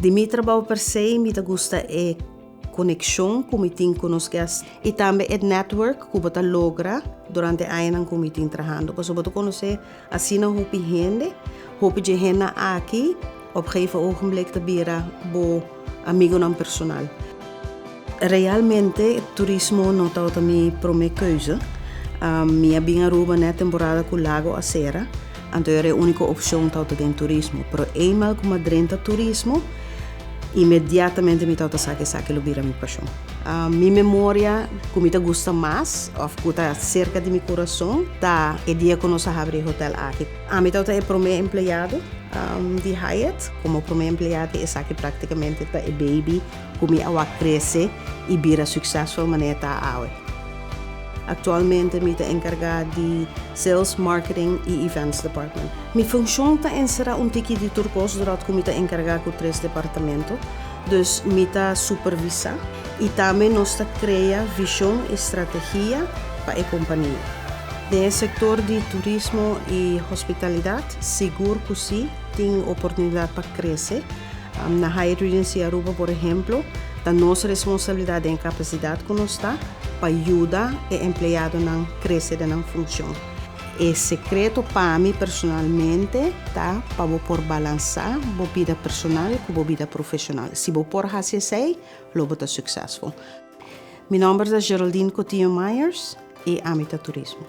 Di mi trabou per se, mi ta gusta e konekshon ku mi tin ku nos guests i tambe e network ku bo ta logra durante añanan ku mi tin trahando. Pasobra bo ta konosé asina hopi hende, hopi dje hendenan aki op gegeven ogenblik ta bira bo amigonan personal. Realmente turismo no tabata mi promé keuze. Mi a bin Aruba net temporada ku Lago a sera, anto era e úniko opshon tabata den turismo. Pero eenmaal ku mi a drenta turismo, inmediatamente mi tabata sa ku esaki lo bira mi pashon. Mi memoria ku mi ta gusta mas òf ku ta serka di mi kurason ta e dia ku nos a habri e hotel aki. Ami tabata e promé empleado di Hyatt. Komo promé empleado esaki práktikamente ta e baby ku mi a wak krese i bira suksesful manera ta awe. Aktualmente mi ta enkargá di Sales, Marketing i Events Department. Mi funshon ta enserá un tiki di tur kos doordat ku mi ta enkargá ku tres departamento. Dus mi ta supervisá i tambe nos ta krea vishon i strategia pa e kompania. Den e sektor di turismo i hospitalidat sigur ku sí tin oportunidat pa krese. Na Hyatt Regency Aruba, por ehemplo, ta nos responsabilidad den e capacidad cu nos ta pa yuda e empleadonan crece den nan funcion. E secreto pa mi personalmente ta pa bo por balansa bo bida personal cu bo bida profesional. Si bo por haci esey, lo bo ta succesful. Mi nomber ta Geraldine Coutinho Myers y ami ta turismo.